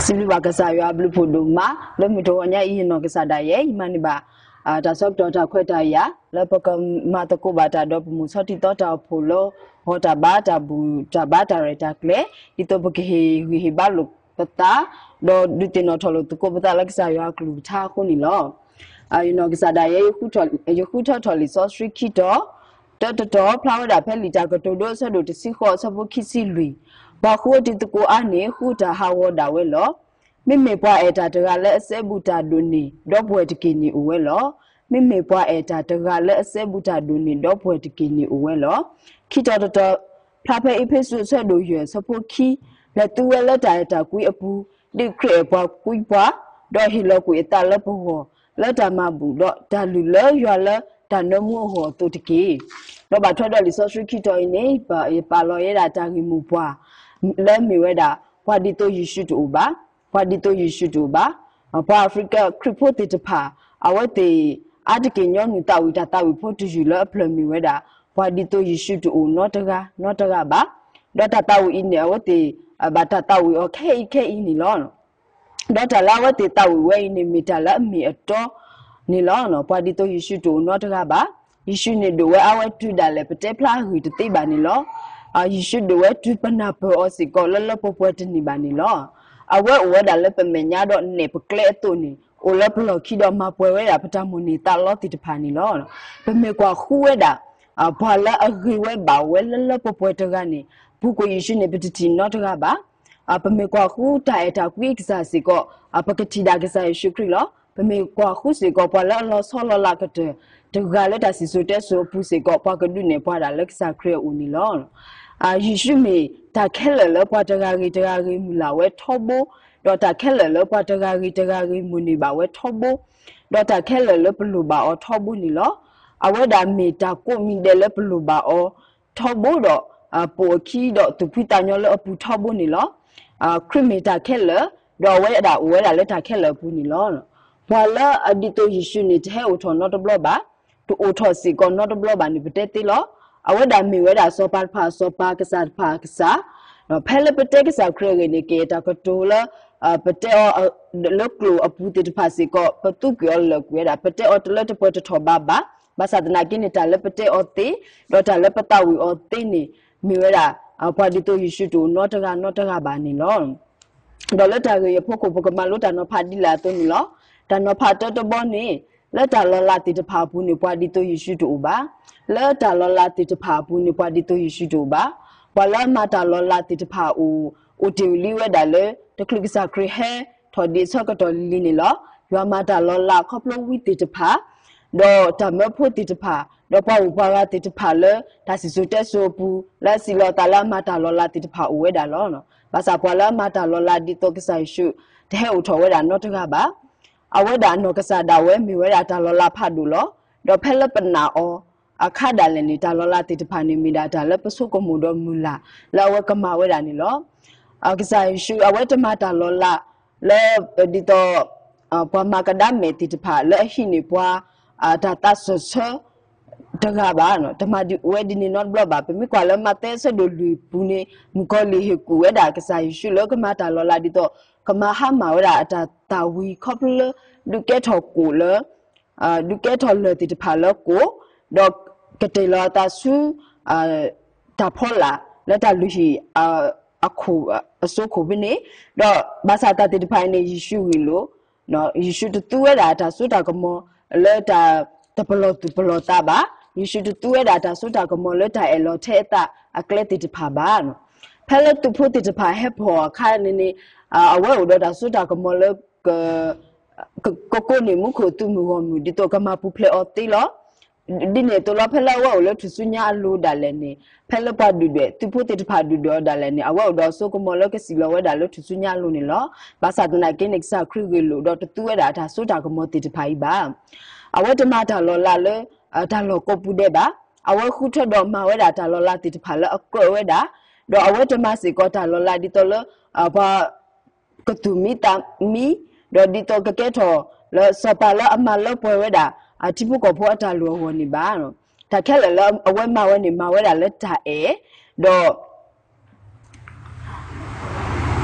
စံးဘျုးဘၣ်ကစၢ်ယွၤအဘျုးဖးဒိၣ်မး လၢမုၢ်တဂီၤညါအံၤ ယနီၢ်ကစၢ်ဒၣ်ယဲ ယမၤန့ၢ်ဘၣ် တၢ်ဆၢကတီၢ်တၢ်ခွဲးတၢ်ယာ် လၢပကမၤသကိးဘၣ်တၢ်ဒီးပမိၢ်ဆီထံသီတၢ်အိၣ်ဖှိၣ်လၢ ဂီၤတၢ်ဘါတၢ်ဘူၣ်တၢ်ဘါတၢ်ရဲၣ်တၢ်ကျဲၤ ဒ်သိးပကဟ့ၣ်ဂံၢ်ဟ့ၣ်ဘါလိာ်ပသး ဒီးဒုးသ့ၣ်နီၣ်ထီၣ်လိာ်သကိးပသးလၢကစၢ်ယွၤအကလုၢ်ကထါအဃိန့ၣ်လီၤ. ယနီၢ်ကစၢ်ဒၣ်ယဲ ယဃုထၢထီၣ်လံာ်စီဆှံခံတီၤ, တၢတတီၤ ဖျါဝဲဒၣ်ဖဲလံာ်တၢ်ကတိၤဒိအဆၢဒိၣ်တဆံဃိး အဆၢဖိခံဆံလွံၢ်, ပှၤဃုအီတံၤသကိးအါန့ၣ် ဃုတၢ်ဟးဂီၤဒၣ်ဝဲလီၤ. မ့မ့ၢ်ပှၤအဲၣ်တၢ်တဂၤလၢအစဲဘူးတၢ်ဒိၣ်န့ၢ် ဒီပုၢ်ဝဲၢ်တက့ၢ်န့ၣ်အိၣ်ဝဲလီၤ. မ့မ့ၢ်ပှၤအဲၣ်တၢ်တဂၤလၢအစဲဘူးတၢ်ဒိၣ်န့ၢ် ဒီပုၢ်ဝဲၢ်တက့ၢ်န့ၣ်အိၣ်ဝဲလီၤ. ခံတီၤတတီၤ ဖျါဖဲအ့းဖ့းစူးအဆၢဒိၣ်ယဲၢ် အဆၢဖိခံ, လဲၤသူဝဲလၢတၢ်အဲၣ်တၢ်ကွံအပူၤ, ဒ်ခရံာ်အဲၣ်ပှၤကွံပှၤ, ဒီးဟ့ၣ်လီၤကွံာ်အသးလၢပဂီၢ်, လၢတၢ်မၤဘူၣ်ဒီးတၢ်လုၢ်လၢယွၤလၢတၢ်နၢမူအဂီၢ်အသိးတက့ၢ်. ဒီးဘၣ်ထွဲဒီးလံာ်စီဆှံခံတီၤအံၤန့ၣ် ယပာ်လီၤယဲဒၣ်တၢ်ဂ့ၢ်မိၢ်ပှၢ် လၢမ့ၢ်ဝဲဒၣ် ပှၤဒ်သိးယ့ၣ်ၡူးတအိၣ်ဘၣ်, ပှၤဒ်သိးယ့ၣ်ၡူးတအိၣ်ဘၣ်. ပှၤအၤဖရံကၤခရံာ်ဖိသ့ၣ်တဖၣ် အဝဲသ့ၣ်အါတက့ၢ်ညီနုၢ်သးဝံၣ်တၢ်သးဝံၣ်ဖိတယုၢ်လၢအဖျၢၣ်မ့ၢ်ဝဲဒၣ် ပှၤဒ်သိးယ့ၣ်ၡူးတအိၣ်နီတဂၤ နီတဂၤဘၣ်. ဒီးတၢ်သးဝံၣ်အံၤန့ၣ် အဝဲသ့ၣ်ဘၣ်တၢ်သးဝံၣ်အီၤခဲအံၤခဲအံၤန့ၣ်လီၤ. ဒီးတၢ်လၢအဝဲသ့ၣ်သးဝံၣ်ဝဲအံၤန့ၣ် မ့ၢ်တၢ်လၢအမ့ၢ်အတီန့ၣ်လီၤ. ပှၤဒ်သိးယ့ၣ်ၡူးတအိၣ်နီတဂၤဘၣ်. ယ့ၣ်ၡူးန့ၣ်ဒိၣ်ဝဲအါဝဲတုၤဒၣ်လဲာ် ပတဲဖျါအဂ့ၢ်တသ့ဘၣ်န့ၣ်လီၤ. ယ့ၣ်ၡူးဒိၣ်ဝဲတုၤပနၢ်ပၢၢ်အီၤစ့ၢ်ကီးလၢလၢပှဲၤပှဲၤတန့ၢ်ဘၣ်န့ၣ်လီၤ. အဝဲအိၣ်ဝဲဒၣ်လၢပမဲာ်ညါဒီးနဲၣ်ပကျဲအသိးန့ၣ် အိၣ်လၢပလီၢ်ခံဒီးမၤပှဲၤဝဲဒၣ်ပတၢ်မိၣ်န့ၢ်သးလီသ့ၣ်တဖၣ်န့ၣ်လီၤ. ပမ့ၢ်ကွၢ်ဃုဝဲဒၣ် ပှၤလၢအဂ့ၤဝဲဘၣ်ဝဲလၢလၢပှဲၤပှဲၤတဂၤန့ၣ် ပူၤကွံာ်ယ့ၣ်ၡူးန့ၣ် ပတထံၣ်နီတဂၤဘၣ်. ပမ့ၢ်ကွၢ်ဃုတၢ်အဲၣ်တၢ်ကွံအကစၢ်စ့ၢ်ကီး ပကထံၣ်ဒၣ်ကစၢ်ယ့ၣ်ၡူးခရံာ်လီၤ. ပမ့ၢ်ကွၢ်ဃုစ့ၢ်ကီး ပှၤလၢအလီၤဆီလီၤလးကတၢၢ်တဂၤလၢတၢ်စံၣ်စိၤတဲစိၤအပူၤစ့ၢ်ကီး ပှၤကဒုးနဲၣ်ပှၤဒၣ်လၢကစၢ်ခရံာ်အအိၣ်န့ၣ်လီၤ. ယ့ၣ်ၡူးမ့ၢ်တၢ်ခဲလၢာ်လၢပှၤတဂၤဂ့ၤတဂၤဂ့ၤမုၢ်လၢ်ဝဲထီဘိ, ဒီးတၢ်ခဲလၢာ်လၢပှၤတဂၤဂ့ၤတဂၤဂ့ၤမိၣ်န့ၢ်ဘၣ်ဝဲထီဘိ, ဒီးတၢ်ခဲလၢာ်လၢပလိၣ်ဘၣ်အီၤထီဘိန့ၣ်လီၤ. အဝဲဒၣ်မ့ၢ်တၢ်ကိးမံၤဒဲးလၢပလိၣ်ဘၣ်အီၤထီဘိဒီး ပိာ်အခံဒီးသူၣ်ဖှံသးညီလၢအပူၤထီဘိန့ၣ်လီၤ. ခရံာ်မ့ၢ်တၢ်ခဲလၢာ်, ဒီးအဝဲဒၣ်အိၣ်ဝဲဒၣ်လၢတၢ်ခဲလၢာ်အပူၤန့ၣ်လီၤ. ပှၤလၢအဒ်သိးယ့ၣ်ၡူးန့ၣ် တဟဲအိၣ်ထီၣ်နီတဘျီဘၣ်, တအိၣ်ထီၣ်စ့ၢ်ကီးနီတဘျီဘၣ်န့ၣ် ပတဲသ့လီၤ. အဝဲဒၣ်မ့ၢ်ဝဲဒၣ်စီၤပၤတဖၣ်အစီၤပၤ ကစၢ်တဖၣ်အကစၢ်, ဖဲလၢပတဲကစၢ်ခရံာ်အဂ့ၢ်န့ၣ် ကယဲၢ်တၢ်ကတိၤလၢ ပတဲအီၤ လၢကျိာ်အပူၤသ့ၣ်တဖၣ်စ့ၢ်ကီး ပသူကွံာ်အီၤလၢာ်ကွံာ်ဝဲဒၣ် ပတဲအီၤတလၢတပှဲၤတထီၣ်ဘးဘၣ်. ဘၣ်ဆၣ်သနာ်က့န့ၣ် တၢ်လၢပတဲအီၤသ့ ဒီးတၢ်လၢပသးဝံၣ်အီၤသ့န့ၣ် မ့ၢ်ဝဲဒၣ် ပှၤဒ်သိးယ့ၣ်ၡူးတအိၣ်နီတဂၤနီတဂၤဘၣ်န့ၣ်လီၤ. ဒီးလၢတၢ်ဂ့ၢ်အဖီခိၣ် ပကမၤလိတၢ်နီၤဖးဒ်လဲၣ်အသိးန့ၣ်လီၤ. တၢ်နီၤဖးတၢတဘီန့ၣ် လၢတၢ်လီၤလးသ့ၣ်တဖၣ်အပူၤန့ၣ် ပှၤဒ်သိးယ့ၣ်ၡူးတအိၣ်ဘၣ်. လၢတၢ်လီၤလးသ့ၣ်တဖၣ်အပူၤန့ၣ် ပှၤဒ်သိးယ့ၣ်ၡူးတအိၣ်ဘၣ်. ပှၤလၢအမၤတၢ်လီၤလးသ့ၣ်တဖၣ်အိၣ် အိၣ်တ့ၢ်လံဝဲဒၣ်လၢ တချုးကစၢ်ခရံာ်ဟဲထီၣ်ဒံးအဆၢကတီၢ်လံၤလံၤန့ၣ်လီၤ. ယွၤမၤတၢ်လီၤလးခီဖျိဝံသ့ၣ်တဖၣ် ဒီးတၢ်မၢဖိသ့ၣ်တဖၣ် ဒီးပှၤဂုၤပှၤဂၤသ့ၣ်တဖၣ်လၢ တၢ်စံၣ်စိၤတဲစိၤအပူၤ လၢအစံးလီၤအသးလၢအမၤတၢ်လီၤလးသ့ၣ်တဖၣ်အိၣ်ဝဲဒၣ်လီၤ. ဘၣ်ဆၣ်ပှၤလၢအမၤတၢ်လီၤလးဒ်သိးကစၢ်ယ့ၣ်ၡူး တဟဲအိၣ်ထီၣ်ဝဲဒၣ်နီတဂၤဘၣ်. အဝဲဒၣ်အနီၢ်ကစၢ်ဒၣ်ဝဲမ့ၢ်ဝဲဒၣ်တၢ်လီၤလးဖးဒိၣ်လီၤ. ဒီးဖဲလၢပနာ်အီၤအခါဒၣ်လဲာ်န့ၣ် တၢ်လီၤလးသ့ၣ်တဖၣ်န့ၣ် မ့ၢ်ဒၣ်တၢ်လၢပဆိကမိၣ်ဒီးမုၢ်လၢ်လၢအဝဲကမၤဝဲဒၣ်န့ၣ်လီၤ. ကစၢ်ယ့ၣ်ၡူးအဝဲတမၤတၢ်လီၤလးလၢ ဒ်သိး ပှၤမၤကဒါမဲာ်သ့ၣ်တဖၣ်လၢအဟံးန့ၢ်ပှၤ တၢ်သးစၢၢ်ဆၢ တဂၤဘၣ်, တမၤဒ်ဝဲဒ်န့ၣ်နီတဘျီဘၣ်. ပမ့ၢ်ကွၢ်လၢမးသဲအဆၢဒိၣ်လွံၢ်ပူၤန့ၣ် မုၣ်ကီၤလံၢ်ဟ့ၣ်ကူၣ်ဝဲဒၣ်ကစၢ်ယ့ၣ်ၡူးလၢကမၤတၢ်လီၤလးဒ်သိး ကမၤဟါမၢ်ဝဲဒၣ်အတၢ်သၣ်ဝံၤခီဖျိလၢ ဒုးကဲထီၣ်ကိၣ်လၢ ဒုးကဲထီၣ်လၢၢ်သ့ၣ်တဖၣ်လၢကိၣ်, ဒီးကတဲာ်လီၤအသးဆူ တၢ်ဖီလာ်လၢတၢ်လုၢ်ဟံၣ် အစိခိၣ်ဖဲန့ၣ်, ဒီးဘၣ်ဆၣ်တၢ်သ့ၣ်တဖၣ်အံၤန့ၣ် ယ့ၣ်ၡူးဂ့ၢ်လိာ်, ယ့ၣ်ၡူးတသူဝဲဒၣ်တၢ်စိတၢ်ကမီၤလၢတၢ်တပလီၢ်သူၣ်ပလီၢ်သးဘၣ်. ယ့ၣ်ၡူးတသူဝဲဒၣ်တၢ်စိတၢ်ကမီၤလၢတၢ်အဲၣ်လီၤထဲအသးအကျဲသ့ၣ်တဖၣ်ဘၣ်. ဖဲလၢသုးဖိသ့ၣ်တဖၣ်ဟဲဖီၣ်အခါန့ၣ်န့ၣ် အဝဲအိၣ်ဒီးတၢ်စိတၢ်ကမီၤလၢ ကကိးန့ၢ်မူခိၣ်သုးမုၢ်ဂီၢ်မုၢ် ဒ်သိးကမၤပူၤဖျဲးအီၤသ့လီၤ. ဒ်န့ၣ်အသိးလီၤ ဖဲလၢအဝဲအိၣ်လၢထူၣ်စုညါအလိၤဒၣ်လဲာ်န့ၣ် ဖဲလၢပှၤဒုၣ်ဒွဲၣ် သုးဖိသ့ၣ်တဖၣ်ဒုၣ်ဒွဲၣ်အီၤဒၣ်လဲာ်န့ၣ် အဝဲအိၣ်ဒီးစိကမီၤလၢကစံၣ်လီၤဝဲဒၣ်လၢထူၣ်စုညါအလိၤန့ၣ်လီၤ. ဘၣ်ဆၣ်သနာ်က့န့ၣ် ကစၢ်ခရံာ်ဂ့ၢ်လိာ်ဒီးတသူဝဲဒၣ်တၢ်စိတၢ်ကမီၤသ့ၣ်တဖၣ်အံၤဘၣ်. အဝဲတမၤတၢ်လီၤလးလၢ တၢ်လီၢ်ကိးပူၤဒဲးဘၣ်. အဝဲဃုထၢဒီးမၤဝဲဒၣ်တၢ်လီၤလးသ့ၣ်တဖၣ်လၢအကြၢးဝဲဒၣ်, ဒီးအဝဲတမၤစ့ၢ်ကီးတၢ်လီၤလးဒ်သိးလၢ ပှၤ ကသူၣ်မံသးမံ, ဒီးဒ်သိးကကဲထီၣ်လၢစီၤပၤလၢအမၤလၢပှဲၤဝဲဒၣ် ထံဖိကီၢ်ဖိအတၢ်လိၣ်အဂီၢ်န့ၣ်ဘၣ်. တၢ်ခဲလၢာ်လၢအဝဲမၤဝဲန့ၣ် မၤဝဲဒၣ်လၢတၢ်အဲၣ်, ဒီး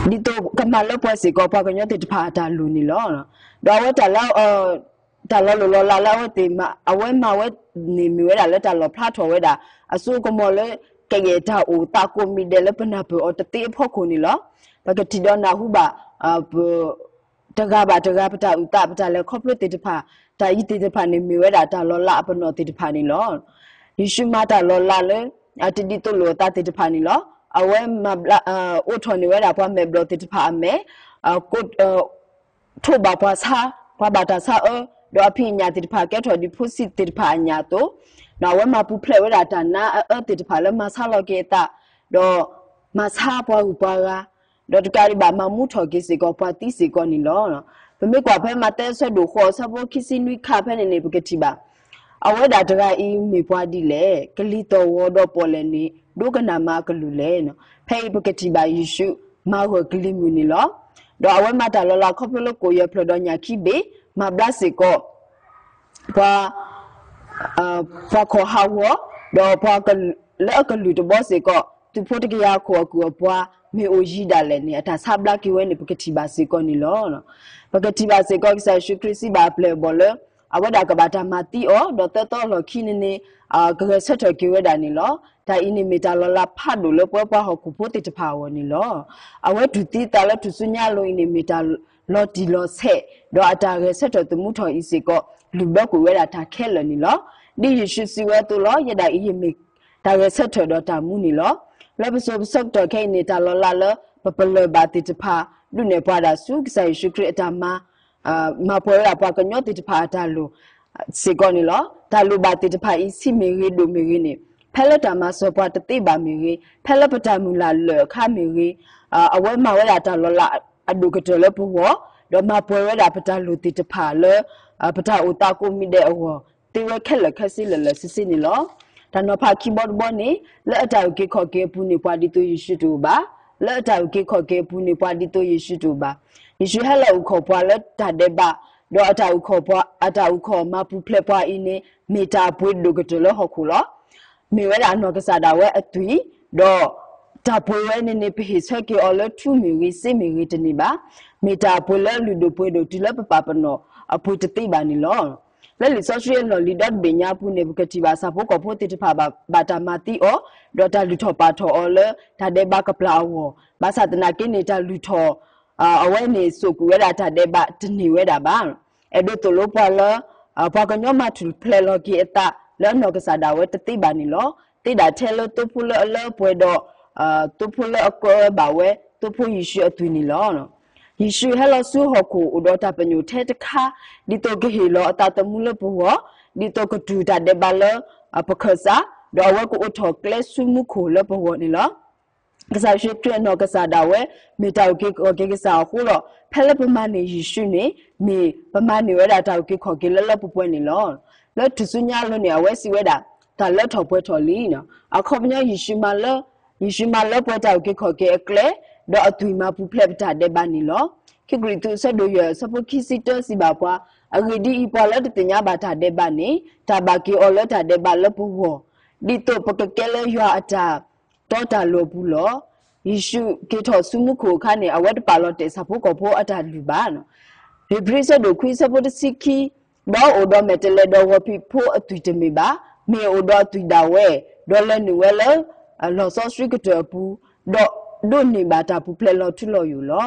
ဒ်သိးကမၤလၢပှဲၤစ့ၢ်ကီးပှၤကညီသ့ၣ်တဖၣ်အတၢ်လိၣ်န့ၣ်လီၤ. ဒီးအဝဲတၢ်လၢ တၢ်လီၤလိၢ်လီၤလးလၢအဝဲသ့ၣ် အဝဲမၤဝဲန့ၣ် မ့ၢ်ဝဲဒၣ်လၢတၢ်လီၣ်ဖျါထီၣ်ဝဲဒၣ် အစိအကမီၤလၢ ကယဲၢ်တၢ်အိၣ်သးကိးမံၤဒဲးလၢပနၢ်ပၢၢ်အီၤတသ့အဖီခိၣ်န့ၣ်လီၤ. ပကထံၣ်ဒီးနၢ်ဟူဘၣ် တဂၤဘၣ်တဂၤ ပတၢ်အုၣ်သး ပတၢ်လဲၤခီဖျိသ့ၣ်တဖၣ်, တၢ်အံၤသ့ၣ်တဖၣ်န့ၣ် မ့ၢ်ဝဲဒၣ်တၢ်လီၤလးအပနီၣ်သ့ၣ်တဖၣ်န့ၣ်လီၤ. ယ့ၣ်ၡူးမၤတၢ်လီၤလးလၢ အတဒ်သိးလိာ်အသးသ့ၣ်တဖၣ်န့ၣ်လီၤ. အဝဲမၤဘျါ အိးထီၣ်န့ၢ်ဝဲဒၣ်ပှၤမဲာ်ဘျီၣ်သ့ၣ်တဖၣ်အမဲာ်, ထိးဘၣ်ပှၤဆါ, ပှၤဘၣ်တၢ်ဆါအၢ, ဒီးအဖံးအညၣ်သ့ၣ်တဖၣ်ကဲထီၣ်ဒ်ဖိဆံးသ့ၣ်တဖၣ်အညၣ်အသိး, အဝဲမၤပူၤဖျဲးဝဲဒၣ်တၢ်နါအအၢသ့ၣ်တဖၣ်လၢမၤဆါလီၤက့ၤအသး, ဒီးမၤဆါပှၤဂုၤပှၤဂၤ, ဒီးတကးဒံးဘၣ်မၤမူထီၣ်က့ၤစ့ၢ်ကီးပှၤသံစ့ၢ်ကီးန့ၣ်လီၤ. ပမ့ၢ်ကွၢ်ဖဲမးသဲအဆၢဒိၣ်ဃိးအဆၢဖိခံဆံနွံခါဖဲန့ၣ်န့ၣ် ပကထံၣ်ဘၣ် အဝဲဒၣ်တဂၤအံၤမ့ၢ်ပှၤဒ်လဲၣ်, ကလံၤသီၣ်ဂီၤဒီးပီၣ်လဲၣ်န့ၣ် ဒိကနၣ်မၤအကလုၢ်လဲၣ်. ဖဲအံၤပကထံၣ်ဘၣ်ယ့ၣ်ၡူးမၤဂၢၢ်ကလံၤမုၢ်န့ၣ်လီၤ. ဒီးအဝဲမၤတၢ်လီၤလးခီဖျိလၢကိၣ်ယဲၢ်ဖျၢၣ်ဒီးညၣ်ခံဘ့ၣ်, မၤဘျါစ့ၢ်ကီး ပှၤ ပှၤခီၣ်ဟးဂီၤ, ဒီးပှၤ လၢအကလုၢ်တဘီစ့ၢ်ကီး သုးဖိတကယၤခိၣ်အကုၢ်အပှၤ မ့ၢ်အိၣ်ယံၤဒၣ်လဲာ်န့ၣ် အတၢ်ဆါဘျါက့ၤဝဲန့ၣ် ပကထံၣ်ဘၣ်စ့ၢ်ကီးန့ၣ်လီၤ. ပကထံၣ်ဘၣ်စ့ၢ်ကီးကစၢ်ယ့ၣ်ၡူးခရံာ်စံးဘၣ်အပျဲၢ်အဘီၣ်လၢ အဝဲဒၣ်ကဘၣ်တၢ်မၤသံအီၤ, ဒီးသၢသီအလီၢ်ခံန့ၣ်န့ၣ် ကဂဲၤဆၢထၢၣ်က့ၤဝဲဒၣ်န့ၣ်လီၤ. တၢ်အံၤန့ၣ်မ့ၢ်တၢ်လီၤလးဖးဒိၣ်လၢပဝဲပှၤဟီၣ်ခိၣ်ဖိသ့ၣ်တဖၣ်အဂီၢ်န့ၣ်လီၤ. အဝဲတူၢ်သံသးလၢထူၣ်စုညါအလိၤအံၤန့ၣ် မ့ၢ်တၢ်လီၤတံၢ်လီၤဆဲး, ဒီးအတၢ်ဂဲၤဆၢထၢၣ်သမူထီၣ်အံၤစ့ၢ်ကီး လုၢ်ဘၢကွံာ်ဝဲဒၣ်တၢ်ခဲလၢာ်န့ၣ်လီၤ. ဒ်ယ့ၣ်ၡူးစံးဝဲအသိးလီၤ, ယဲဒၣ်အံၤယမ့ၢ်တၢ်ဂဲၤဆၢထၢၣ်ဒီးတၢ်မူန့ၣ်လီၤ. လၢပစိၤပဆၢကတီၢ်ခဲအံၤန့ၣ် တၢ်လီၤလးလၢပပလၢၢ်ဘၣ်သ့ၣ်တဖၣ် ဒုးနဲၣ်ပှၤဒၣ်ဆူ ကစၢ်ယ့ၣ်ၡူးခရံာ်အတၢ်မၤ မၤပှဲၤဝဲဒၣ်ပှၤကညီသ့ၣ်တဖၣ်အတၢ်လိၣ်စ့ၢ်ကီးန့ၣ်လီၤ. တၢ်လိၣ်ဘၣ်သ့ၣ်တဖၣ်အံၤ ဆံးမ့ၢ်ဂ့ၤဒိၣ်မ့ၢ်ဂ့ၤန့ၣ် ဖဲလၢတၢ်မၤစၢၤပှၤတသ့ဘၣ်မ့ၢ်ဂ့ၤ, ဖဲလၢပတၢ်မုၢ်လၢ်လၢာ်အခါမ့ၢ်ဂ့ၤ, အဝဲမၤဝဲဒၣ်တၢ်လီၤလးအဒိၣ်ကတၢၢ်လၢပဂီၢ်, ဒီးမၤပှဲၤဝဲဒၣ်ပတၢ်လိၣ်သ့ၣ်တဖၣ်လၢ ပတၢ်အိၣ်သးကိးမံၤဒဲးအဂီၢ် သ့ဝဲခဲလၢာ်ခဲဆ့လၢာ်လၢာ်ဆ့ဆ့န့ၣ်လီၤ. တၢ်နီၤဖးခံဘီတဘီန့ၣ် လၢအတၢ်အုၣ်က့ၤခီၣ်က့ၤအပူၤန့ၣ် ပှၤဒ်သိးယ့ၣ်ၡူးတအိၣ်ဘၣ်, လၢအတၢ်အုၣ်က့ၤခီၣ်က့ၤအပူၤန့ၣ် ပှၤဒ်သိးယ့ၣ်ၡူးတအိၣ်ဘၣ်. ယ့ၣ်ၡူးဟဲလီၤအုၣ်ခီၣ်ပှၤလၢတၢ်ဒဲးဘး, ဒီးအတၢ်အုၣ်ခီၣ်ပှၤ အတၢ်အုၣ်ခီၣ်မၤပူၤဖျဲးပှၤအံၤန့ၣ် မ့ၢ်တၢ်အပှ့ၤဒိၣ်ကတၢၢ်လၢဟီၣ်ခိၣ်လီၤ. မ့ၢ်ဝဲဒၣ်အနီၢ်ကစၢ်ဒၣ်ဝဲအသွံၣ်, ဒီးတၢ်ပှ့ၤဝဲန့ၣ်န့ၣ် ပဟ့ၣ်ဆၢက့ၤအီၤလၢထူမ့ၢ်ဂ့ၤ, စ့မ့ၢ်ဂ့ၤတန့ၢ်ဘၣ်. မ့ၢ်တၢ်အပှ့ၤလၢအလုၢ်ဒိၣ်ပှ့ၤဒိၣ်တုၤလၢပပာ်ပနီၣ်အပှ့ၤတသ့ဘၣ်န့ၣ်လီၤ. လၢလံာ်စီဆှံအလီၢ်လံၤဒီတဘ့ၣ်ညါအပူၤန့ၣ် ပကထံၣ်ဘၣ်ဆၣ်ဖိကီၢ်ဖိသ့ၣ်တဖၣ်ဘၣ် ဘၣ်တၢ်မၤသံအီၤ, ဒီးတၢ်လုၢ်ထီၣ်ပာ်ထီၣ်အီၤလၢတၢ်ဒဲးဘးကပျၢ်အဂီၢ်, ဘၣ်ဆၣ်သနာ်က့န့ၣ် တၢ်လုၢ်ထီၣ် အဝဲန့ၣ်စိာ်ကွံာ်ဝဲဒၣ်တၢ်ဒဲးဘးတန့ၢ်ဝဲဒၣ်ဘၣ်. အဲၣ်ဒိးသိၣ်လိပှၤလၢ ပှၤကညီမၤထူၣ်ဖျဲးလီၤက့ၤအသးလၢအနီၢ်ကစၢ်ဒၣ်ဝဲတသ့ဘၣ်န့ၣ်လီၤ. သ့ဒၣ်ထဲလၢသိဖိလၢအလၢအပှဲၤဒီး သိဖိလၢအကဲဘၣ်ဝဲ သိဖိယ့ၣ်ၡူးအသွံၣ်န့ၣ်လီၤ. ယ့ၣ်ၡူးဟဲလီၤဆူဟီၣ်ခိၣ်အိၣ်ဒီးတၢ်ပညိၣ်ထဲတခါ, ဒ်သိးကဟ့ၣ်လီၤအသးသမူလၢပဂီၢ်, ဒ်သိးကတူၢ်တၢ်ဒဲးဘးလၢ ပခၢၣ်စး, ဒီးအဝဲကအိးထီၣ်ကျဲဆူမူခိၣ်လၢပဂီၢ်န့ၣ်လီၤ. ကစၢ်ယ့ၣ်ၡူးခရံာ်အနီၢ်ကစၢ်ဒၣ်ဝဲ မ့ၢ်တၢ်အုၣ်က့ၤခီၣ်က့ၤကစၢ်အဃိဒီး ဖဲလၢပမၤန့ၢ်ယ့ၣ်ၡူးန့ၣ် မ့ၢ်ပမၤန့ၢ်ဝဲဒၣ်တၢ်အုၣ်က့ၤခီၣ်က့ၤလၢလၢပှဲၤပှဲၤန့ၣ်လီၤ. လၢထူၣ်စုညါအလိၤန့ၣ် အဝဲစံးဝဲဒၣ် တၢ်လၢထီၣ်ပှဲၤထီၣ်လံ. အခီပညီ ယ့ၣ်ၡူးမၤလၢပှဲၤတၢ်အုၣ်က့ၤခီၣ်က့ၤအကျဲ, ဒီးအသွံၣ်မၤပူၤဖျဲးပတၢ်ဒဲးဘးန့ၣ်လီၤ. ခံကရံၣ်သူးအဆၢဒိၣ်ယဲၢ်အဆၢဖိခံဆံတၢစံးဘၣ်ပှၤ, အဂ့ၢ်ဒ်အံၤ, ပှၤလၢတသ့ၣ်ညါဘၣ်တၢ်ဒဲးဘးန့ၣ် တၢ်ဘၣ်က့ၤအီၤလၢတၢ်ဒဲးဘးလၢပဂီၢ်, ဒ်သိးပကကဲလၢယွၤအတၢ်တီတၢ်လိၤအပူၤလီၤ. ယ့ၣ်ၡူးက့ၤထီၣ်ဆူမူခိၣ်အခါန့ၣ် အဝဲတပာ်လီၤတဲာ်ဆၣ်ဖိကီၢ်ဖိအတၢ်လုၢ်ဘၣ်. ဧ့ၤဘြံၤအဆၢဒိၣ်ခွံအဆၢဖိတဆံခံ, ဒီးအိၣ်ဒီးမဲာ်တဲးလဲးဒီးဂီၤဖံးဖိအသွံၣ်တမ့ၢ်ဘၣ်, မ့ၢ်အိၣ်ဒီးအသွံၣ်ဒၣ်ဝဲ, ဒီးလဲၤနုာ်ဝဲလၢ လီၢ်စီဆှံကတၢၢ်အပူၤ, ဒီးဒိးန့ၢ်ဘၣ်တၢ်ပူၤဖျဲးလီၤထူလီၤယိာ်လီၤ.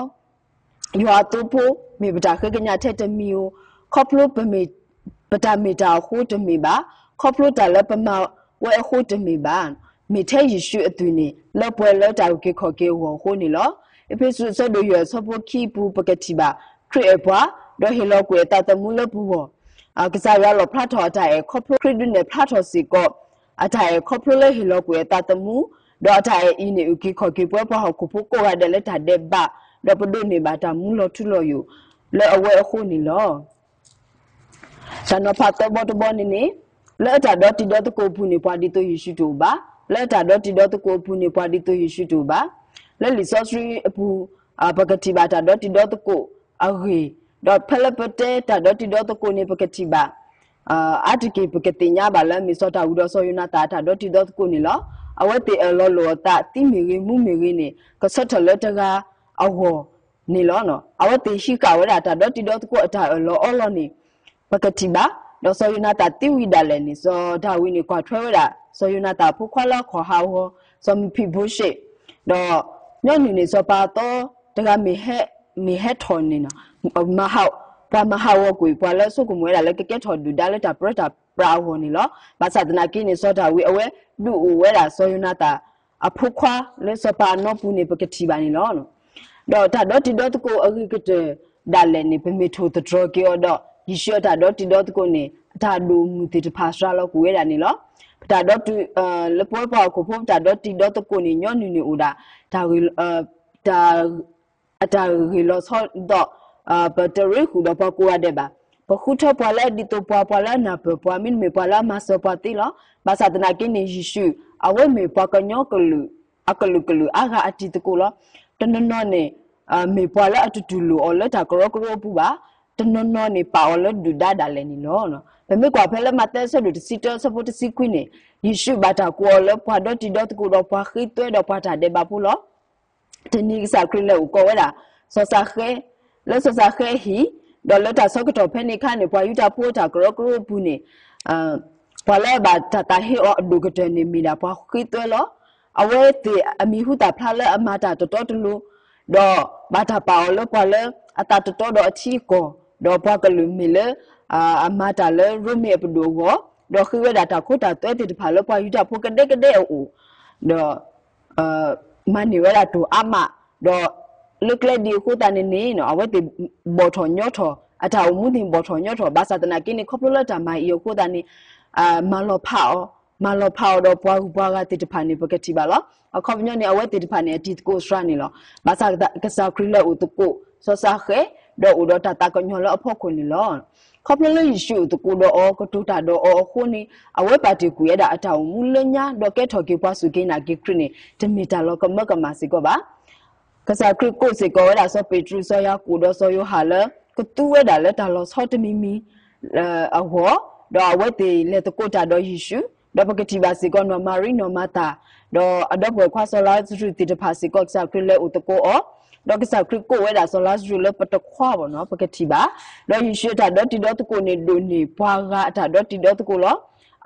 ယွၤအသိဖိ မ့ၢ်ပတၢ်ဃ့ကညးထဲတမံၤဧိၤ, ခီဖျိ ပတၢ်မ့ၢ်တၢ်အဃိတမ့ၢ်ဘၣ်, ခီဖျိတၢ်လၢပမၤဝဲအဃိတမ့ၢ်ဘၣ်, မ့ၢ်ထဲယ့ၣ်ၡူးအသွံၣ်န့ၣ် လၢပှဲၤလၢတၢ်အုၣ်က့ၤခီၣ်က့ၤအဂီၢ်အဃိန့ၣ်လီၤ. အ့းဖ့းစူးအဆၢဒိၣ်ယဲၢ်အဆၢဖိခံအပူၤ ပကထံၣ်ဘၣ် ခရံာ်အဲၣ်ပှၤ, ဒီးဟ့ၣ်လီၤကွံာ်အသးသမူလၢပဂီၢ်, ကစၢ်ယွၤလီၣ်ဖျါထီၣ်အတၢ်အဲၣ်ခီဖျိခရံာ်ဒုးနဲၣ်ဖျါထီၣ်စ့ၢ်ကီး အတၢ်အဲၣ်ခီဖျိလၢဟ့ၣ်လီၤကွံာ်အသးသမူ, ဒီးအတၢ်အဲၣ်အံၤန့ၣ် အုၣ်က့ၤခီၣ်က့ၤပဝဲပှၤဟီၣ်ခိၣ်ဖိကိးဂၤဒဲးလၢတၢ်ဒဲးဘး, ဒီးပဒိးန့ၢ်ဘၣ်တၢ်မူလီၤထူလီၤယိာ် လၢအဝဲအဃိန့ၣ်လီၤ. တၢ်နီၤဖးသၢဘီတဘီန့ၣ်န့ၣ်, လၢအတၢ်ဒီတံၤဒီသကိးအပူၤန့ၣ် ပှၤဒ်သိးယ့ၣ်ၡူးတအိၣ်ဘၣ်, လၢအတၢ်ဒီတံၤဒီသကိးအပူၤန့ၣ် ပှၤဒ်သိးယ့ၣ်ၡူးတအိၣ်ဘၣ်. လၢလံာ်စီဆှံအပူၤ ပကထံၣ်ဘၣ်တၢ်ဒီတံၤဒီသကိးအဂ့ၢ်, ဒီးဖဲလၢပတဲတၢ်ဒီတံၤဒီသကိးန့ၣ် ပကထံၣ်ဘၣ် အါတက့ၢ်ပကသ့ၣ်ညါဘၣ်လၢ မ့ၢ်စီၤတၢ်ဝံဒီးစီၤယိၤနၤသၣ်အတၢ်ဒီတံၤဒီသကိးန့ၣ်လီၤ. အဝဲသ့ၣ်အၢၣ်လီၤလိာ်အသး သံမ့ၢ်ဂ့ၤ မူမ့ၢ်ဂ့ၤန့ၣ် ကဆၢထၢၣ်လၢတဂၤ အဂီၢ်န့ၣ်လီၤ. အဝဲသ့ၣ်ဟံးဃာ်ဝဲဒၣ်တၢ်ဒီတံၤဒီသကိးအတၢ်အၢၣ်လီၤအီလီၤန့ၣ် ပကထံၣ်ဘၣ်. ဒီးစီၤယိၤနၤသၣ်သံဝံၤဒၣ်လဲာ်န့ၣ် စီၤဒၤဝံးန့ၣ် ကွၢ်ထွဲဝဲဒၣ် စီၤယိၤနၤသၣ်အဖိခွါလၢအခီၣ်ဟးဂီၤ စီၤမံၤဖံးဘိရှ့ၣ်, ဒီးညီနုၢ်န့ၣ် စီၤပၤအသီတဂၤ မ့ၢ်ဟဲထီၣ်န့ၣ် ပှၤမၤဟးဂီၤကွံာ် ပှၤလၢဆိကမိၣ်ဝဲဒၣ်လၢကကဲထီၣ်ဒုၣ်ဒါလၢတၢ်ပြၢတၢ်ပြးအဂီၢ်န့ၣ်လီၤ. ဘၣ်ဆၣ်သနာ်က့န့ၣ် စီၤဒၤဝံးအဝဲဒုးအိၣ်ဝဲဒၣ်စီၤယိၤနၤသၣ်အဖိခွါလၢစီၤပၤအနီပူၤန့ၣ် ပကထံၣ်ဘၣ်န့ၣ်လီၤ. ဒီးတၢ်ဒီတံၤဒီသကိးအဂ့ၤကတၢၢ်ဒၣ်လဲာ်န့ၣ် ပမ့ၢ်ထိၣ်သတြီၤက့ၤအီၤဒီး ယ့ၣ်ၡူးအတၢ်ဒီတံၤဒီသကိးန့ၣ် အတၢ်ဒိၣ်မုၢ်သ့ၣ်တဖၣ်စှၤလီၤကွံာ်ဝဲဒၣ်န့ၣ်လီၤ. ပတၢ်ဒီတံၤ လၢပဝဲပှၤဟီၣ်ခိၣ်ဖိ ပတၢ်ဒီတံၤဒီသကိးန့ၣ် ညီနုၢ်န့ၣ်အိၣ်ဒၣ် တၢ် အတၢ်ဂ့ၢ်လီၤဆီဒီး ပတရ့ဃုာ်ဒီးပှၤကိးဂၤဒဲးဘၣ်. ပဃုထၢပှၤလၢအဒ်သိးပှၤ, ပှၤလၢအနၢ်ပၢၢ်ပှၤ, မ့တမ့ၢ်ပှၤလၢအမၤစၢၤပှၤသ့လီၤ. ဘၣ်ဆၣ်သနာ်က့န့ၣ် ယ့ၣ်ၡူး အဝဲမ့ၢ်ပှၤကညီကလုာ် အကလုာ်ကလုာ်အါဂၤအတံၤသကိးလီၤ. တနီၤနီၤန့ၣ် မ့ၢ်ပှၤလၢအတတူၢ်လိာ်အီၤလၢတၢ်ကရၢကရိအပူၤဘၣ်. တနီၤနီၤန့ၣ် ပာ်အီၤလၢဒုၣ်ဒါဒၣ်လဲာ်န့ၣ်လီၤ. ပမ့ၢ်ကွၢ်ဖဲလၢမးသဲအဆၢဒိၣ်တဆံတၢ အဆၢဖိတဆံခွံန့ၣ် ယ့ၣ်ၡူးဘၣ်တၢ်ကိးအီၤလၢပှၤဒီတံၤဒီသကိးဒီးပှၤဃ့သွဲဒီးပှၤတၢ်ဒဲးဘးဖိလီၤ. တနံၤကစၢ်ခရံာ်လဲၤအိၣ်ကီးဝဲဒၣ် စီၤၡဃဲ, လၢစီၤၡဃဲအဟံၣ်, ဒီးလၢတၢ်ဆၢကတီၢ်ဖဲန့ၣ်အခါန့ၣ် ပှၤယူဒၤဖိအတၢ်ကရၢကရိအပူၤန့ၣ် ပှၤလၢအဘၣ်တၢ်သးဟ့အီၤအဒိၣ်ကတၢၢ်န့ၣ်မ့ၢ်ဒၣ်ပှၤဃ့သွဲလီၤ. အဝဲသ့ၣ်အမံၤဟူသၣ်ဖျါလၢအမၤတၢ်တတီတလိၤ, ဒီးဘၣ်တၢ်ပာ်အီၤလၢပှၤလၢအသးတတီဒီးအထံအကီၢ်, ဒီးပှၤကလုာ်မ့ၢ်လၢ အမၤတၢ်လၢရိမ့ၤအပဒိၣ်အဂီၢ်, ဒီးဃ့ဝဲဒၣ်တၢ်ခိတၢ်သွဲသ့ၣ်တဖၣ်လၢပှၤယူဒၤဖိကဒဲကဒဲအအိၣ်, ဒီး မၤန့ၢ်ဝဲဒၣ်တိၢ်အါမး, ဒီးလၢကျဲဒ်အဃိသတးန့ၣ်န့ၣ် အဝဲသ့ၣ်ဘီၣ်ထီၣ်ညီထီၣ်, အတၢ်အိၣ်မူန့ၣ်ဘီၣ်ထီၣ်ညီထီၣ်, ဘၣ်ဆၣ်သနာ်က့န့ၣ် ခီဖျိလၢတၢ်မၤအံၤအဃိသတးန့ၣ် မၤလီၤဖးအီၤ, မၤလီၤဖးအီၤဒီးပှၤဂုၤပှၤဂၤသ့ၣ်တဖၣ်န့ၣ် ပကထံၣ်ဘၣ်လီၤ. အခီပညီန့ၣ် အဝဲသ့ၣ်တဖၣ်န့ၣ် အတံၤသကိးစှၤန့ၣ်လီၤ. ဘၣ်ဆၣ်ကစၢ်ခရံာ်လဲၤအိၣ်သကိး စီၤၡဃဲ, ဒီးအိၣ်ဒီးတၢ်သးကညီၤလၢအဖီခိၣ်န့ၣ်လီၤ. ခီဖျိလၢယ့ၣ်ၡူးအိၣ်သကိးဒီးအီၤ, ကတိၤတၢ်ဒီးအီၤအဃိန့ၣ် အဝဲပာ်တ့ၢ်ကွံာ်ဝဲဒၣ်အတၢ်အိၣ်မူလၢညါ, ဒီးကဲထီၣ်က့ၤပှၤစူၢ်က့ၤနာ်က့ၤခရံာ်န့ၣ် တမ့ၢ်တၢ်လီၤကမၢကမၣ်စ့ၢ်ကီးဘၣ်. ကစၢ်ခရံာ်ကိးစ့ၢ်ကီးဝဲဒၣ်စီၤပ့းတရူး, စီၤယၤကိာ်, ဒီးစီၤယိၤဟၣ်လၢ ကသူဝဲဒၣ်လၢတၢ်လီၤဆီတမံၤမံၤအဂီၢ်, ဒီးအဝဲသ့ၣ်လဲၤသကိးတၢ်ဒီးယ့ၣ်ၡူး, ဒီးပကထံၣ်ဘၣ်စ့ၢ်ကီး နီၢ်မၤရံ, နီၢ်မၤသၤ, ဒီးအဒီပုၢ်ဝဲၢ်ခွါစီၤလါစရူးသ့ၣ်တဖၣ်စ့ၢ်ကီး ကစၢ်ခရံာ်လဲၤအိၣ်သကိးအီၤ, ဒီးကစၢ်ခရံာ်ကိးဝဲဒၣ်စီၤလါစရူးလၢပတခွါဘၣ်နီၤ, ပကထံၣ်ဘၣ်. ဒီးယ့ၣ်ၡူးအတၢ်ဒီတံၤဒီသကိးန့ၣ် ဒိးန့ၢ်ပှၤဂၤအတၢ်ဒီတံၤဒီသကိးလီၤ.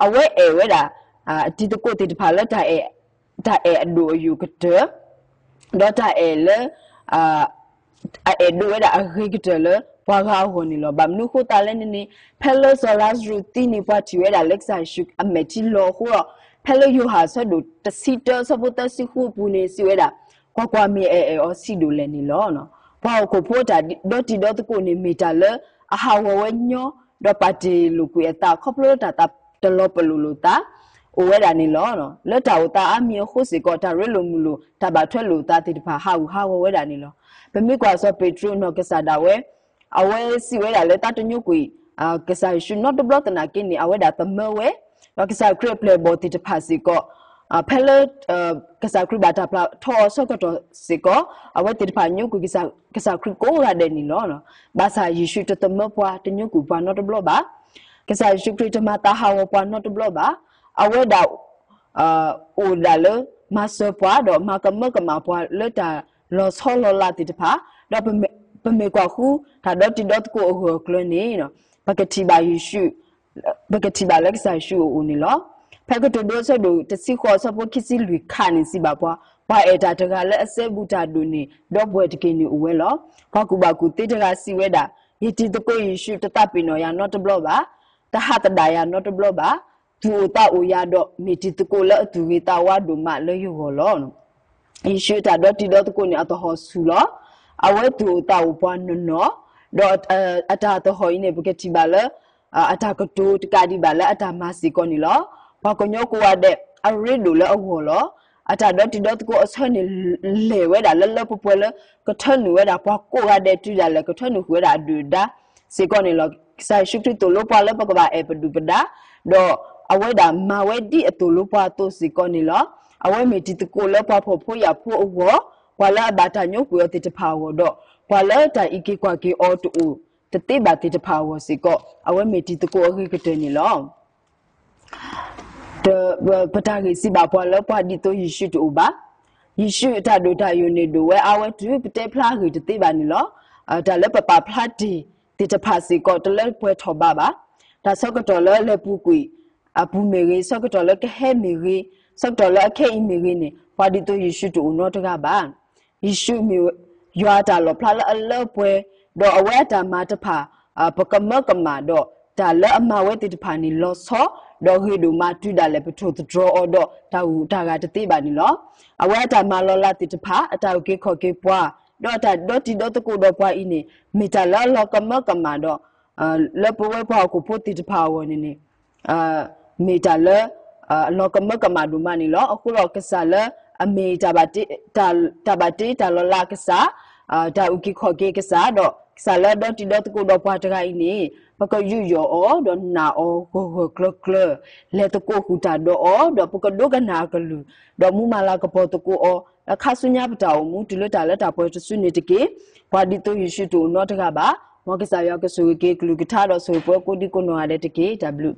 အဝဲအဲၣ်ဝဲဒၣ် အတံၤသကိးသ့ၣ်တဖၣ်လၢ တၢ်အဲၣ်အဒိၣ်အယိာ်ကတၢၢ်, ဒီးတၢ်အဲၣ်လၢ အအဲၣ်ဒိးဝဲဒၣ်အဂ့ၤကတၢၢ်လၢပှၤဂၤအဂီၢ်န့ၣ်လီၤ. ဘၣ်မနုၤအဃိသတးလဲၣ်န့ၣ်န့ၣ် ဖဲလၢစီၤလါစရူးသံန့ၣ် ပှၤထံၣ်ဝဲဒၣ်လၢကစၢ်ယ့ၣ်ၡူးအမဲာ်ထံလီၤအဃိဒီး ဖဲလၢယိၤဟၣ်အဆၢဒိၣ်တဆံတၢ အဆၢဖိသၢဆံဃုအပူၤန့ၣ် စံးဝဲဒၣ် ကွၢ်ကွၢ်မ့ၢ်အအဲၣ်အီၤဆံးဒိၣ်လဲၣ်န့ၣ်လီၤ. ပှၤဟီၣ်ခိၣ်ဖိအတၢ်ဒီတံၤဒီသကိးန့ၣ် မ့ၢ်တၢ်လၢအဟးဂီၤဝဲညီ ဒီးပာ်တ့ၢ်လိာ်ကွံာ်အသး ခီဖျိလၢတၢ်သးတလီၤပလိာ်လိာ်သး အိၣ်ဝဲဒၣ်န့ၣ်လီၤ. လၢတၢ်အိၣ်သးအါမံၤအဃိစ့ၢ်ကီး တၢ်ရ့လိာ်မုာ်လိာ် တၢ်ဘၣ်ထွဲလိာ်သးသ့ၣ်တဖၣ် ဟးဂူာ်ဟးဂီၤဝဲဒၣ်န့ၣ်လီၤ. ပမ့ၢ်ကွၢ်စီၤပ့းတရူးနီၢ်ကစၢ်ဒၣ်ဝဲ အဝဲစံးဝဲဒၣ်လၢသးတညိကွံာ် ကစၢ်ယ့ၣ်ၡူးနီတဘျီသနာ်က့န့ၣ် အဝဲဒၣ်သမၢဝဲ, ဒီးကစၢ်ခရံာ်အပျဲၢ်အဘီၣ်သ့ၣ်တဖၣ်စ့ၢ်ကီး ဖဲလၢ ကစၢ်ခရံာ်ဘၣ်တၢ်ပျၢ်ထီအီၤဆၢကတီၢ်စ့ၢ်ကီး အဝဲသ့ၣ်တဖၣ်ညိကွံာ်ကစၢ်ခရံာ်ကိးဂၤဒဲးန့ၣ်လီၤ. ဘၣ်ဆၣ်ယ့ၣ်ၡူးတသမၢပှၤ တညိကွံာ်ပှၤနီတဘျီဘၣ်. ကစၢ်ယ့ၣ်ၡူးခရံာ်တမၤသးဟးဂီၤပှၤနီတဘျီဘၣ်. အဝဲဒၣ် အိၣ်ဒၣ်လၢမၤစၢၤပှၤ ဒီးမၤကမၢကမၣ်ပှၤလၢတၢ်လီၤဆီလီၤလးသ့ၣ်တဖၣ်, ဒီးပမ့ၢ်ကွၢ်ဃုတၢ်ဒီတံၤဒီသကိးအဂၢၢ်အကျၢၤန့ၣ် ပကထံၣ်ဘၣ်ယ့ၣ်ၡူး ပကထံၣ်ဘၣ်လၢကစၢ်ယ့ၣ်ၡူးအအိၣ်န့ၣ်လီၤ. ဖဲကတိၤဒိအဆၢဒိၣ်တဆံဃိး အဆၢဖိခံဆံလွံၢ်ခါန့ၣ်စံးဘၣ်ပှၤ, ပှၤအဲၣ်တၢ်တဂၤလၢအစဲဘူးတၢ်ဒိၣ်န့ၣ် ဒီပုၢ်ဝဲၢ်တက့ၢ်န့ၣ်အိၣ်ဝဲလီၤ. ပှၤကူၣ်ဘၣ်ကူၣ်သ့တဂၤစံးဝဲဒၣ်, ယတံၤသကိးယ့ၣ်ၡူးတသးပ့ၤနီၣ်ယၤနီတဘျီဘၣ်, တဟးသဒၣ်ယၤနီတဘျီဘၣ်. သူၣ်အိၣ်သးအိၣ်ယၤဒီး မ့ၢ်တံၤသကိးလၢအသူၣ်ဂ့ၤသးဝါဒိၣ်မးလၢယဂီၢ်လီၤ. ယ့ၣ်ၡူးအတၢ်ဒီတံၤဒီသကိးန့ၣ် အသဟီၣ်ဆူၣ်လီၤ. အဝဲသူၣ်အိၣ်သးအိၣ်ပှၤနီၢ်နီၢ်, ဒီးအတၢ်သဟီၣ်အံၤန့ၣ် ပကထံၣ်ဘၣ်လၢ အတၢ်ကတိၤတကးဒံးဘၣ်လၢအတၢ်မၤစ့ၢ်ကီးန့ၣ်လီၤ. ပှၤကညီကိးဂၤဒဲး အရ့ဒိၣ်လၢအဂီၢ်လီၤ. အတၢ်ဒီတံၤဒီသကိးအဆၢန့ၣ် လဲၤဝဲဒၣ်လၢလၢပှဲၤပှဲၤလၢ ကထၢနုာ်ဝဲဒၣ်ပှၤကိးဂၤဒဲးတုၤဒၣ်လဲာ် ကထၢနုာ်ဃုာ်ဝဲဒၣ်အဒုၣ်အဒါစ့ၢ်ကီးန့ၣ်လီၤ. ကစၢ်ယ့ၣ်ၡူးခရံာ်သိၣ်လိပှၤလၢပကဘၣ်အဲၣ်ပဒုၣ်ပဒါ, ဒီးအဝဲဒၣ်မၤဝဲဒ်အသိၣ်လိပှၤအသိးစ့ၢ်ကီးန့ၣ်လီၤ. အဝဲမ့ၢ်တံၤသကိးလၢပှၤဖှီၣ်ဖိယာ်ဖိအဂီၢ်, ပှၤလၢအဘၣ်တၢ်ညိကွံာ်အီၤသ့ၣ်တဖၣ်အဂီၢ်ဒီး ပှၤလၢတၢ်အံးက့ၤကွၢ်က့ၤအီၤတအိၣ်တသ့ဘၣ်သ့ၣ်တဖၣ်အဂီၢ်စ့ၢ်ကီး အဝဲမ့ၢ်တံၤသကိးအဂ့ၤကတၢၢ်န့ၣ်လီၤ. ပတၢ်ဂ့ၢ်စံးဘၣ်ပှၤလၢပှၤဒ်သိးယ့ၣ်ၡူးတအိၣ်ဘၣ်. ယ့ၣ်ၡူးအတၢ်ဒိၣ်တၢ်ယိာ်န့ၣ်ဒိၣ်ဝဲအါဝဲတုၤပတဲဖျါအဂ့ၢ်တသ့ဘၣ်န့ၣ်လီၤ. တၢ်လၢပပာ်ဖျါတ့ၢ်သ့ၣ်တဖၣ်စ့ၢ်ကီးတလၢပှဲၤထီၣ်ဘးဘၣ်. တၢ်ဆၢကတီၢ်လၢလဲၤပူၤကွံာ်အပူၤမ့ၢ်ဂ့ၤ, ဆၢကတီၢ်လၢကဟဲမ့ၢ်ဂ့ၤ, ဆၢကတီၢ်လၢအခဲအံၤမ့ၢ်ဂ့ၤန့ၣ် ပှၤဒ်သိးယ့ၣ်ၡူးတအိၣ်နီတဂၤဘၣ်. ယ့ၣ်ၡူးမ့ၢ်ယွၤအတၢ်လီၣ်ဖျါလၢအလၢပှဲၤ, ဒီးအဝဲအတၢ်မၤတဖၣ် ပကမၢကမၣ်ဒီး တၢ်လၢအမၤဝဲသ့ၣ်တဖၣ်န့ၣ်လီၤဆီ, ဒီးဂ့ၤဒိၣ်မးတုၤဒၣ်လဲာ်ပထိၣ်သတြီၤအီၤဒီးတၢ်ဂုၤတၢ်ဂၤတသ့ဘၣ်န့ၣ်လီၤ. အဝဲအတၢ်မၤလီၤလးသ့ၣ်တဖၣ်, အတၢ်အုၣ်က့ၤခီၣ်က့ၤပှၤ, ဒီးအတၢ်ဒီတံၤဒီသကိးဒီးပှၤအံၤန့ၣ် မ့ၢ်တၢ်လၢအလီၤကမၢကမၣ်ဒီး လၢပဝဲပှၤဟီၣ်ခိၣ်ဖိသ့ၣ်တဖၣ်အဂီၢ်န့ၣ်န့ၣ် မ့ၢ်တၢ်လၢ အလီၤကမၢကမၣ်ဒိၣ်မးန့ၣ်လီၤ. အဃိဒီးကစၢ်လၢအမ့ၢ်တၢ်ဘၣ်တ့တၢ်လီၤလးအကစၢ်, တၢ်အုၣ်က့ၤခီၣ်က့ၤအကစၢ်, ဒီးကစၢ်လၢအဒီတံၤဒီသကိးဒီးပှၤတဂၤအံၤန့ၣ် ပကယူးယီၣ်အီၤ ဒီးနာ်အီၤဂၢၢ်ဂၢၢ်ကျၢၤကျၢၤ, လဲၤသကိးဃုာ်တၢ်ဒီးအီၤ, ဒီးပကဒိကနၣ်အကလုၢ်, ဒီးမူမၤလၤကပီၤသကိးအီၤ လၢခါဆူညါပတၢ်အိၣ်မူ တုၤလၢတၢ်လၢတၢ်ပှဲၤတစုန့ၣ်တက့ၢ်. ပှၤဒ်သိးယ့ၣ်ၡူးတအိၣ်နီတဂၤဘၣ်. မ်ကစၢ်ယွၤကဆိၣ်ဂ့ၤက့ၤကလုၢ်ကထါဒီးဆိၣ်ဂ့ၤပှၤကိးဒံကိးနီၢ်ဂၤဒဲးတက့ၢ်. တၢ်ဘျုး